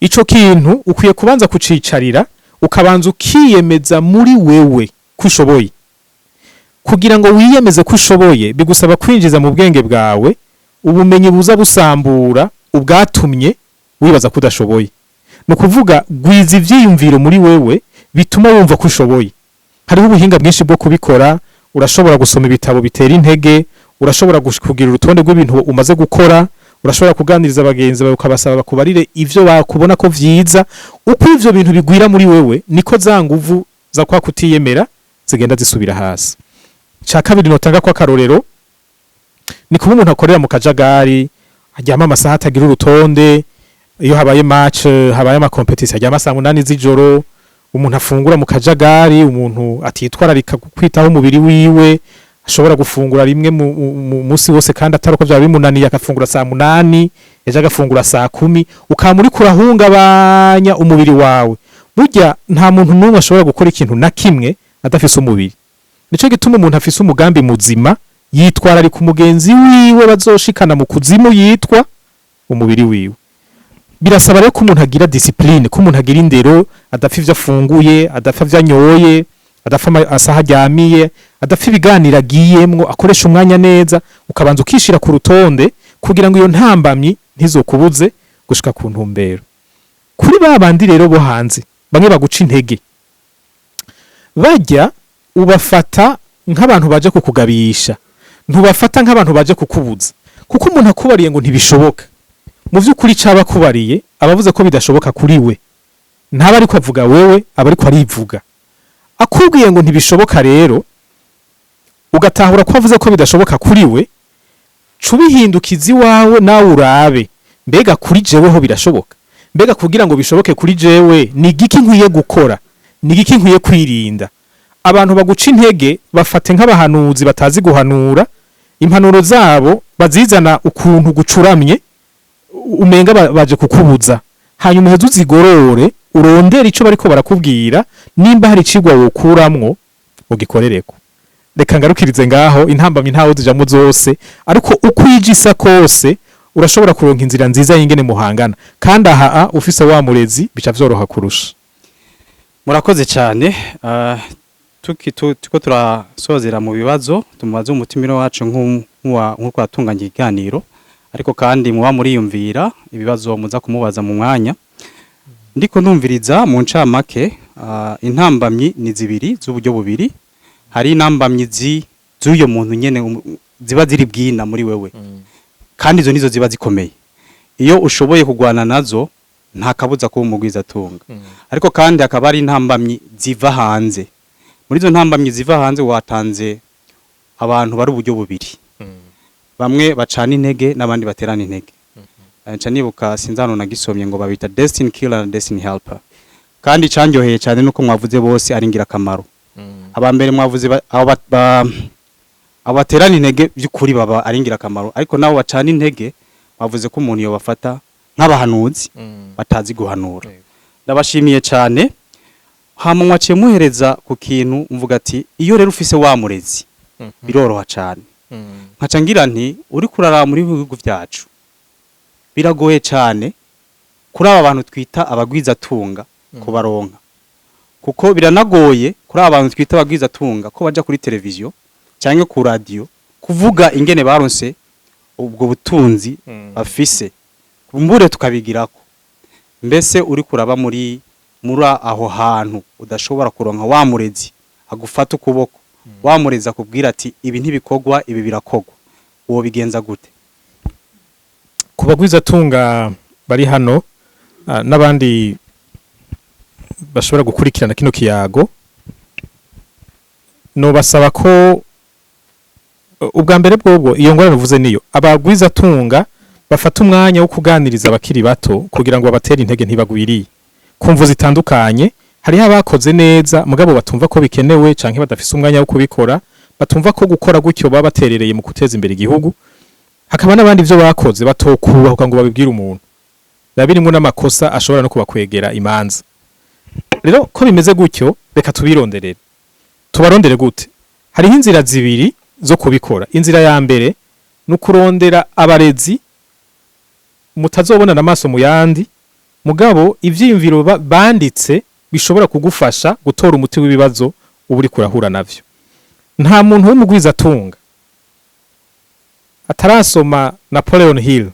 Ico kintu ukwiye kubanza kucicarira, ukabanza ukiyemeza muri wewe ko ushoboye. Kugira ngo wiyemeze ko ushoboye, bigusaba kwinjiza mu bwenge bwawe ubumenyi buza busambura ubwatumye wibaza ko udashoboye. Ni ukuvuga, gwiza ivyiyumviro muri wewe bituma wumva ko ushoboye. Hariho ubuhinga bwinshi bwo kubikora. Urashobora gusoma ibitabo bitera intege, urashobora kugira urutonde rw'ibintu umaze gukora, urashobora kuganiriza bagenzi bawe ukabasaba bakubarire ivyo bakubona ko vyiza. Uko ivyo bintu bigwira muri wewe, niko za nguvu za kwa kutiyemera zigenda zisubira hasi. Ca kabiri notanga ko akarorero ni kuba umuntu akorera mu kajagari, aryama amasaha atagira urutonde. Iyo habaye match, habaye ama compétitions, aryama saa 8 z'ijoro. Umuntu afungura mu kajagari, umuntu atitwararika kwitaho umubiri wiwe, ashobora gufungura rimwe mu musi wose, kandi atari uko byaba bimunaniye, agafungura saa 8, ejo agafungura saa 10, ukaba uriko urahungabanya umubiri wawe. Burya nta muntu n'umwe ashobora gukora ikintu na kimwe adafise umubiri. Nico gituma umuntu afise umugambi muzima yitwararika umugenzi wiwe bazoshikana mu kuzimu yitwa umubiri wiwe. Birasaba rero ko umuntu agira discipline, ko umuntu agira indero, adapfa ivyo afunguye, adapfa ivyo anyoye, adapfa amasaha aryamiye, adapfa ibiganiro agiyemwo, akoresha umwanya neza. Ukabanza ukishira ku rutonde kugira ngo iyo ntambamyi ntizokubuze gushika ku ntumbero. Kuri ba bandi rero bo hanze, bamwe baguca intege, bajya ubafata nk'abantu baje kukugabisha, ntubafata nk'abantu baje kukubuza. Kuko umuntu akubariye ngo ntibishoboka, mu by'ukuri caba akubariye aba avuze ko bidashoboka kuri we, ntaba ariko avuga wewe, aba ariko arivuga. Akubwiye ngo ntibishoboka rero, ugatahura ko avuze ko bidashoboka kuri we, cubihindukiza iwawe nawe, urabe: mbega kuri jewe ho birashoboka? Mbega kugira ngo bishoboke kuri jewe, ni igiki nkwiye gukora? Ni igiki nkwiye kwirinda? Abantu baguca intege bafate nk'abahanuzi batazi guhanura. Impanuro zabo bazizana ukuntu gucuramye, umenga baje kukubuza. Hanyuma uheze uzigorore, urondere ico bariko barakubwira, nimba hari icigwa wokuramwo, ugikorereko. Reka ngarukirize ngaho. Intambamyi ntawo zijamwo zose, ariko uko ijisa kose urashobora kuronka inzira nziza y'ingene muhangana. Kandi aha ufise wa murezi bica vyoroha kurusha. Murakoze cyane. Tuko turasozera mu bibazo tumubaze umutumire wacu nk'uko yatunganya ikiganiro, ariko kandi muba muriyumvira ibibazo muza kumubaza mu mwanya. Ndiko ndumviriza mu ncamake, intambamyi ni zibiri z'uburyo bubiri. Hari intambamyi z'uyo muntu nyene ziba ziri bwina muri wewe, kandi izo nizo ziba zikomeye. Iyo ushoboye kugwana nazo, nta kabuza kuba umugwizatunga. Ariko kandi hakaba hari intambamyi ziva hanze. Muri izo ntambamyi ziva hanze, watanze abantu bari uburyo bubiri: bamwe bacana intege n'abandi baterana intege. Nca nibuka, sinzano nagisomye, ngo babita destiny killer na destiny helper. Kandi candyoheye cyane nuko mwavuze bose ari ingirakamaro. Aba mbere mwavuze abo baterana intege by'ukuri baba ari ingirakamaro, ariko nabo bacana intege bavuze ko umuntu yobafata nk'abahanuzi batazi guhanura. Ndabashimiye cyane. Hama mwaciye muhereza ku kintu mvuga ati iyo rero ufise wa murezi biroroha cyane. Nkaca ngira nti uri kuraraba muri bihugu byacu, biragoye cyane kuri aba bantu twita abagwizatunga kubaronka, kuko biranagoye kuri aba bantu twita abagwizatunga ko baja kuri televiziyo cyangwa ku radio kuvuga ingene baronse ubwo butunzi bafise, mbure tukabigirako. Mbese uri kuraba muri aho hantu udashobora kuronka wa murezi Agufata ukuboko, wa murezi akubwira ati: "Ibi ntibikogwa, ibi birakogwa." Wobigenza gute? Ku bagwizatunga bari hano n'abandi bashobora gukurikirana kino kiyago, nobasaba ko ubwa mbere bwobwo iyo ngorane uvuze niyo abagwizatunga bafata umwanya wo kuganiriza abakiri bato kugira ngo babatere intege ntibagwiriye ku mvu zitandukanye. Hariho abakoze neza mugabo batumva ko bikenewe, canke badafise umwanya wo kubikora, batumva ko gukora gutyo baba baterereye mu guteza imbere igihugu. Hakaba n'abandi ivyo bakoze batokubahuka ngo babibwire umuntu, biba birimwo n'amakosa ashobora no kubakwegera imanza. Rero ko bimeze gutyo, reka tubironderere. Tubarondere gute? Hariho inzira zibiri zo kubikora. Inzira ya mbere ni ukurondera abarezi mutazobonana amaso mu yandi, mugabo ivyiyumviro banditse bishobora kugufasha gutora umuti w'ibibazo uba uriko urahura navyo. Nta muntu w'umugwizatunga atarasoma Napoleon Hill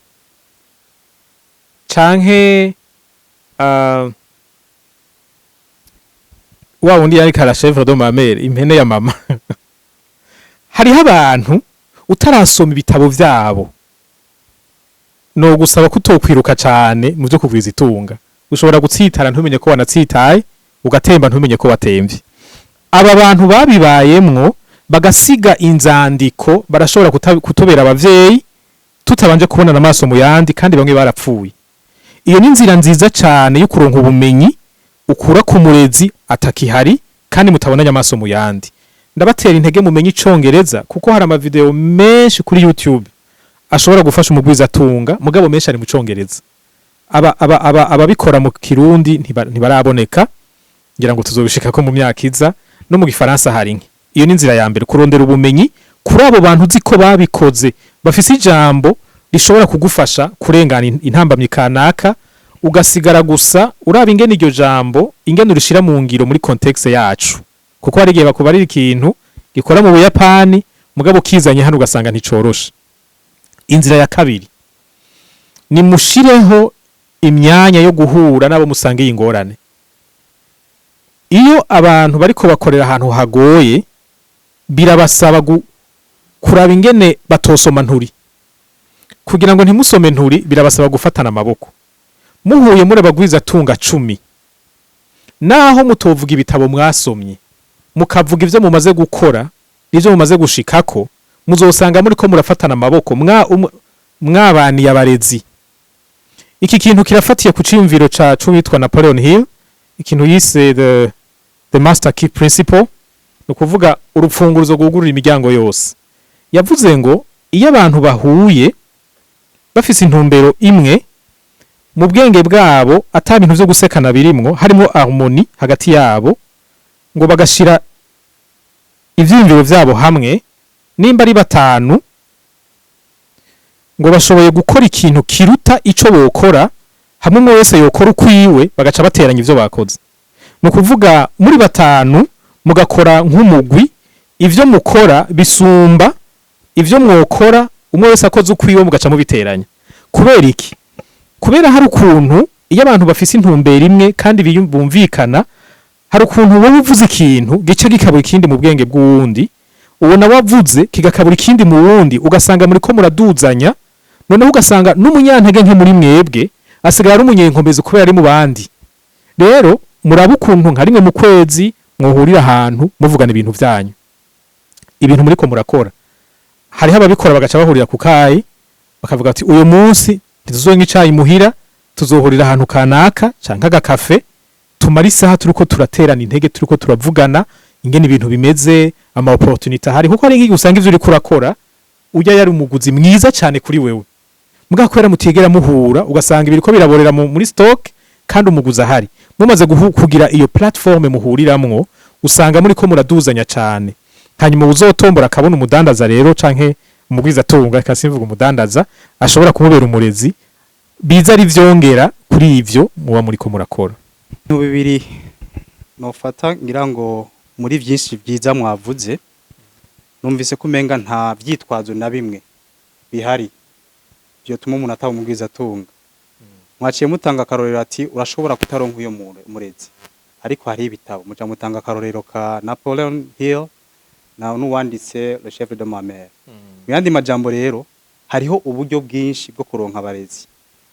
canke wa wundi yariko La Chèvre de ma mère, impene ya mama. Hariho abantu utarasoma ibitabo vyabo no gusaba kutokwiruka cane mu vyo kugwiza itunga. Ushobora gutsitara ntumenye ko wanatsitaye, ugatemba ntumenye ko watemvye. Aba bantu babibayemwo bagasiga inzandiko barashobora kutubera abavyeyi tutabanje kubonana amaso mu yandi, kandi bamwe barapfuye. Iyo ni inzira nziza cane yo kuronka ubumenyi ukura ku murezi atakihari kandi mutabonanye amaso mu yandi. Ndabatera intege mumenye icongereza, kuko hari amavideo menshi kuri YouTube ashobora gufasha umugwizatunga, mugabo menshi ari mu congereza. Aba ababikora mu Kirundi ntibaraboneka, ngira ngo tuzobishikako mu myaka iza. No mu Gifaransa hari nke. Iyo ni inzira ya mbere, kurondera ubumenyi kuri abo bantu uzi ko babikoze, bafise ijambo rishobora kugufasha kurengana intambamyi kanaka, ugasigara gusa uraba ingene iryo jambo, ingene urishira mu ngiro muri contexte yacu, kuko hari igihe bakubarira ikintu gikora mu Buyapani, mugabo ukizanye hano ugasanga nticoroshe. Inzira ya kabiri ni mushireho imyanya yo guhura n'abo musangiye ingorane. Iyo abantu bariko bakorera ahantu hagoye, birabasaba kuraba ingene batosoma nturi. Kugira ngo ntimusome nturi, birabasaba gufatana amaboko. Muhuye muri abagwiza tunga 10, naho mutovuga ibitabo mwasomye, mukavuga ivyo mumaze gukora n'ivyo mumaze gushikako, muzosanga muriko murafatana amaboko, mwabaniye abarezi. Iki kintu kirafatiye ku ciyumviro ca c'uwitwa Napoleon Hill, ikintu yise the master key principle, ni ukuvuga urupfunguruzo rwugurura imiryango yose. Yavuze ngo iyo abantu bahuye bafise intumbero imwe mu bwenge bwabo, ata bintu vyo gusekana birimwo, harimo harmonie hagati yabo, ngo bagashira ivyiyumviro vyabo hamwe, nimba ari batanu, ngo bashoboye gukora ikintu kiruta ico bokora hamwe umwe wese yokora ukwiwe, bagaca bateranya ivyo bakoze. Ni ukuvuga muri batanu mugakora nk'umugwi, ivyo mukora bisumba ivyo mwokora umwe wese akoze ukwiwe, mugaca mubiteranya. Kubera iki? Kubera hari ukuntu iyo abantu bafise intumbero imwe kandi bumvikana, hari ukuntu wowe uvuze ikintu gica gikabura ikindi mu bwenge bw'uwundi, uwo nawe avuze kigakabura ikindi mu wundi, ugasanga muriko muraduzanya. Noneho ugasanga n'umunyantege nke muri mwebwe asigaye ari umunyenkomezi kubera ari mu bandi. Rero muraba ukuntu nka rimwe mu kwezi mwohurira ahantu muvugana ibintu vyanyu, ibintu muriko murakora. Hariho ababikora bagaca bahurira ku kayi, bakavuga ati: "Uyu munsi ntituzonywa icayi muhira, tuzohurira ahantu kanaka canke agakafe, tumara isaha turiko turaterana intege, turiko turavugana ingene ibintu bimeze, ama opportunité ahari." Kuko hari nk'igihe usanga ivyo uriko urakora urya yari umuguzi mwiza cyane kuri wewe, mugabo kubera mutigera muhura, ugasanga ibiriko biraborera muri stock kandi umuguzi ahari. Mumaze kugira iyo platform muhuriramwo, usanga muriko muraduzanya cyane. Hanyuma uzotombora akabona umudandaza rero canke umugwizatunga, reka simvuga umudandaza, ashobora kumubera umurezi, biza ari vyongera kuri ivyo muba muriko murakora. Ibintu bibiri nofata ngira ngo muri byinshi byiza mwavuze, numvise ko umenga nta vyitwazo na bimwe bihari vyotuma umuntu ataba umugwizatunga. Mwaciye mutanga akarorero ati urashobora kutaronka uyo murezi. Ariko hari ibitabo, muca mutanga akarorero ka Napoleon Hill na n'uwanditse Le Chef de ma mère. Mu yandi majambo rero, hariho uburyo bwinshi bwo kuronka abarezi,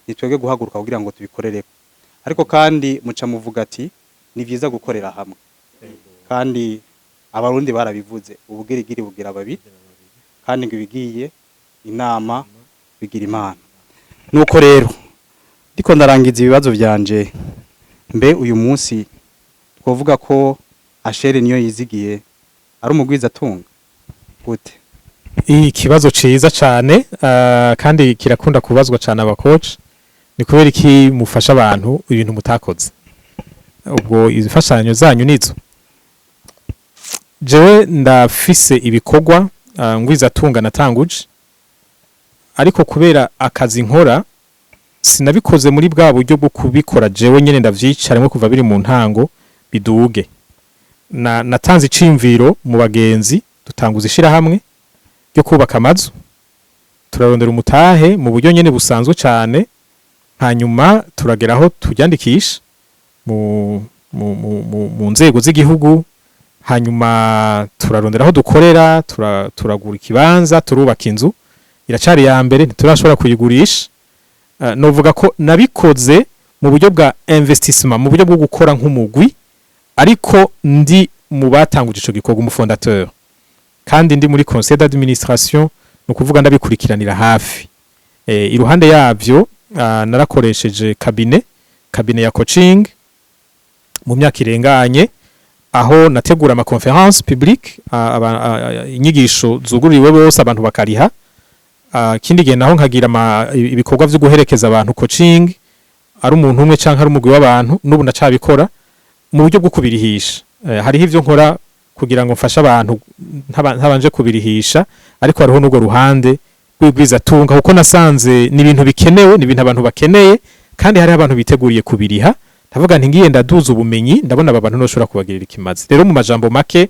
ni twebwe guhaguruka kugira ngo tubikorereko. Ariko kandi muca muvuga ati ni vyiza gukorera hamwe, kandi Abarundi barabivuze, ubugirigiri bugira babiri, kandi ngo ibigiye inama bigira Imana. Nuko rero ndiko ndarangiza ibibazo vyanje, mbe uyu munsi twovuga ko Ashere niyo yizigiye ari umugwizatunga gute? Ikibazo ciza cane, kandi kirakunda kubazwa cane aba coach: ni kubera iki mufasha abantu ibintu mutakoze? Ubwo imfashanyo zanyu nizo? Jewe ndafise ibikorwa ngwizatunga natanguje, ariko kubera akazi nkora sinabikoze muri bwa buryo bwo kubikora jewe nyene ndavyicaremwo kuva biri mu ntango biduge. Na natanze iciyumviro mu bagenzi, dutanguza ishirahamwe ryo kubaka amazu, turarondera umutahe mu buryo nyene busanzwe cane, hanyuma turagera aho turyandikisha mu nzego z'igihugu, hanyuma turarondera aho dukorera, turagura ikibanza, turubaka inzu. Iracari ya mbere, ntiturashobora kuyigurisha. Novuga ko nabikoze mu buryo bwa investissement, mu buryo bwo gukora nk'umugwi, ariko ndi mu batanguje ico gikorwa, umu fondateur, kandi ndi muri conseil d'administration, ni ukuvuga ndabikurikiranira hafi. Iruhande yavyo narakoresheje cabinet ya coaching mu myaka irenganye, aho nategura ama conférence publique, inyigisho zugururiwe bose, abantu bakariha. Kindi gihe naho nkagira ibikorwa vyo guherekeza abantu, coaching, ari umuntu umwe canke ari umugwi w'abantu. N'ubu ndacabikora mu buryo bwo kubirihisha. Hariho ivyo nkora kugira ngo mfashe abantu ntabanje kubirihisha, ariko hariho n'urwo ruhande rw'igwizatunga, kuko nasanze ni ibintu bikenewe, ni ibintu abantu bakeneye, kandi hariho abantu biteguriye kubiriha. Ndavuga nti ngiye ndaduza ubumenyi, ndabona aba bantu noshobora kubagirira ikimazi. Rero mu majambo make,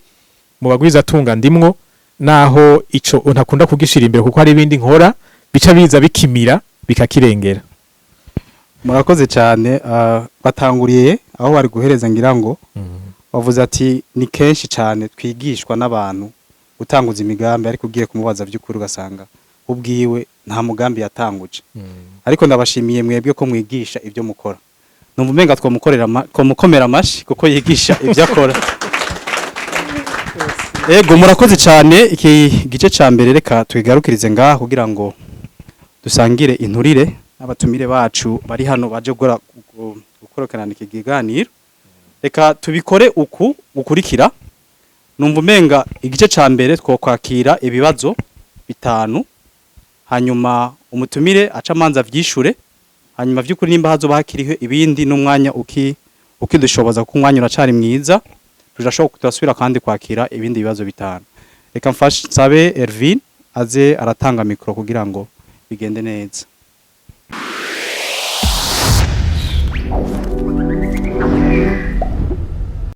mu bagwizatunga ndimwo, naho ico ntakunda kugishira imbere, kuko hari ibindi nkora bica biza bikimira bikakirengera. Murakoze cyane. Batanguriye aho bari guhereza, ngira ngo bavuze ati ni kenshi cyane twigishwa n'abantu gutanguza imigambi, ariko ugiye kumubaza by'ukuri ugasanga ubwiwe nta mugambi yatanguje. Ariko ndabashimiye mwebwe ko mwigisha ibyo mukora. Numva umenga twamukorera, twamukomera amashi kuko yigisha ibyo akora. Ego, murakoze cyane. Iki gice ca mbere reka tukigarukirize ngaha kugira ngo dusangire inturire n'abatumire bacu bari hano baje gukorokana iki kiganiro. Reka tubikore uku gukurikira. Numva umenga igice ca mbere twokwakira ibibazo bitanu, hanyuma umutumire aca amanza vyishure, hanyuma vy'ukuri nimba hazoba hakiriho ibindi n'umwanya ukidushoboza, kuko umwanya uracari mwiza, turashobora turasubira kandi kwakira ibindi bibazo bitanu. Reka mfashe nsabe Ervin aze aratanga micro kugira ngo bigende neza.